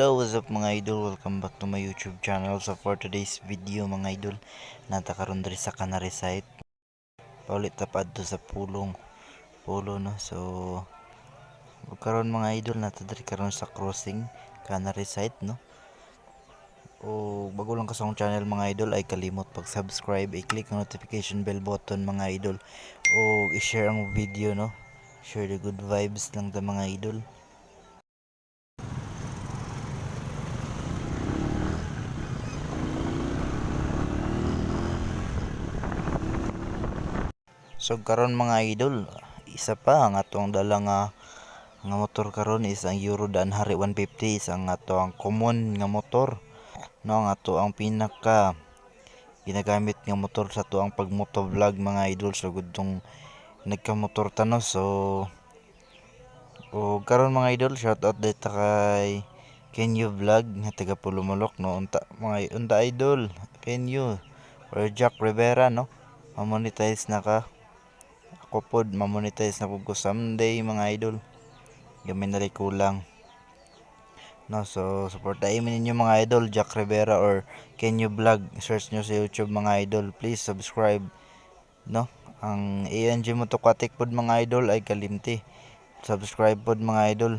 Hello, what's up, mga idol? Welcome back to my YouTube channel. So for today's video, mga idol, naa ta karon diri sa Canary site. Paulit ta padto sa pulong pulo, no. So ug karon, mga idol, naa ta diri karon sa crossing Canary site, no. O bago lang ka sa akong channel, mga idol, ay kalimot pag-subscribe, i-click ang notification bell button, mga idol, o i-share ang video, no. Share the good vibes lang ta, mga idol. So karon, mga idol, isa pa ang atong dala nga motor karon is ang Euro Danhari 150, is ang ato ang common nga motor, no, ang ato ang pinaka ginagamit nga motor sa ato ang pagmoto vlog, mga idol, so gudtong nagkamotor ta, no. So o karon, mga idol, shout out dito kay Kenyo Vlog nga taga Polomolok, no. Unta mga unta, idol Kenyo or Jack Rivera, no, ma-monetize na ka. Ako pod ma-monetize na pud ko someday, mga idol, gamay na rin kulang, no. So suportahin ninyo, mga idol, Jack Rivera or Kenyo Vlog. Search nyo sa YouTube, mga idol. Please subscribe, no. Ang ANG Motoquatic pod, mga idol, ay kalimti subscribe pod, mga idol.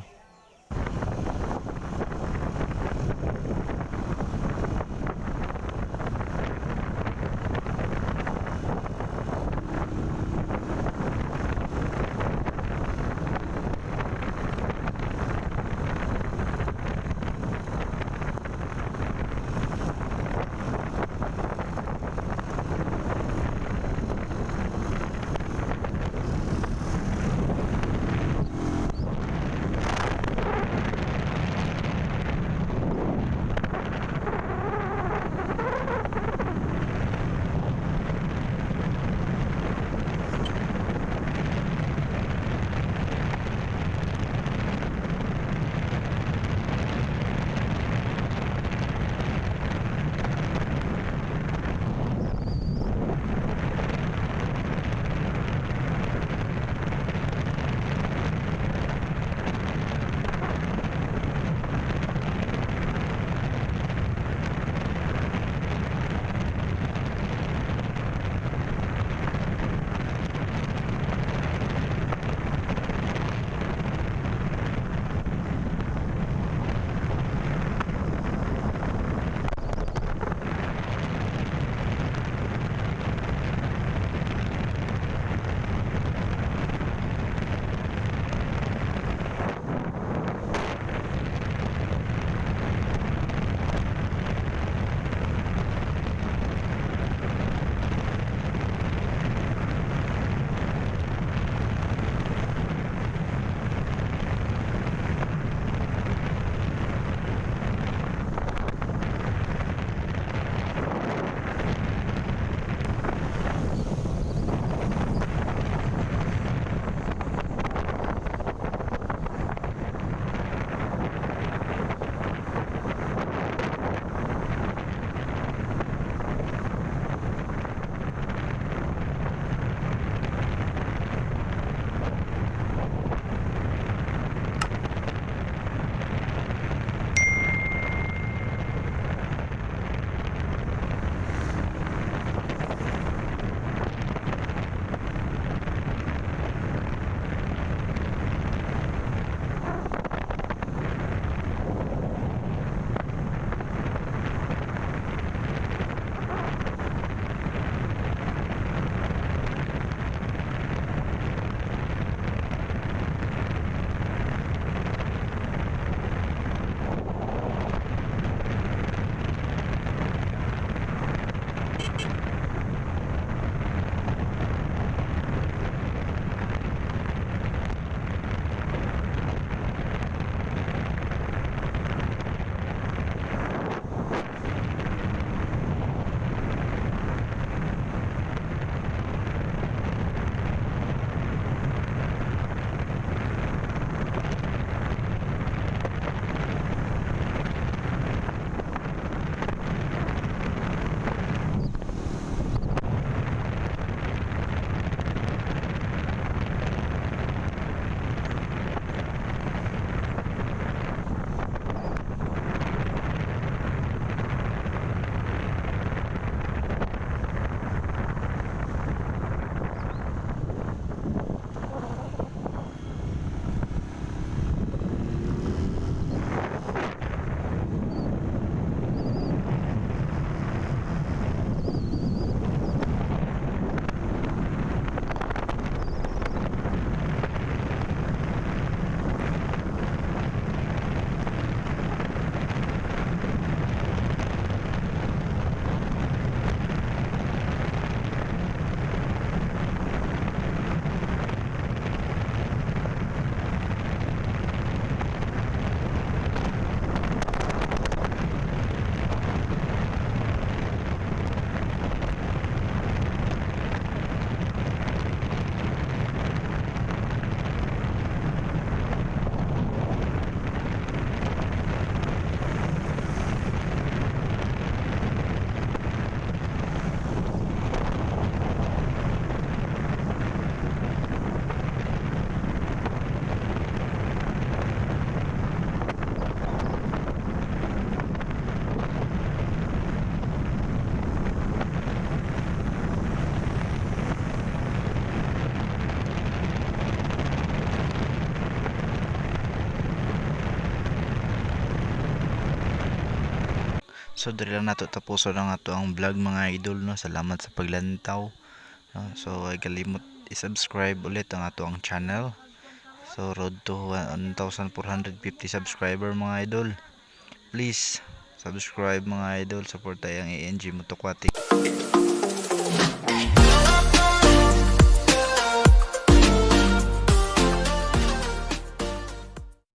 So diri lang nato tapuson ang atoang vlog, mga idol, no. Salamat sa paglantaw, no? So ay kalimot i-subscribe ulit ang atoang channel. So road to 1450 subscriber, mga idol. Please subscribe, mga idol, support ang ANG Motoquatic.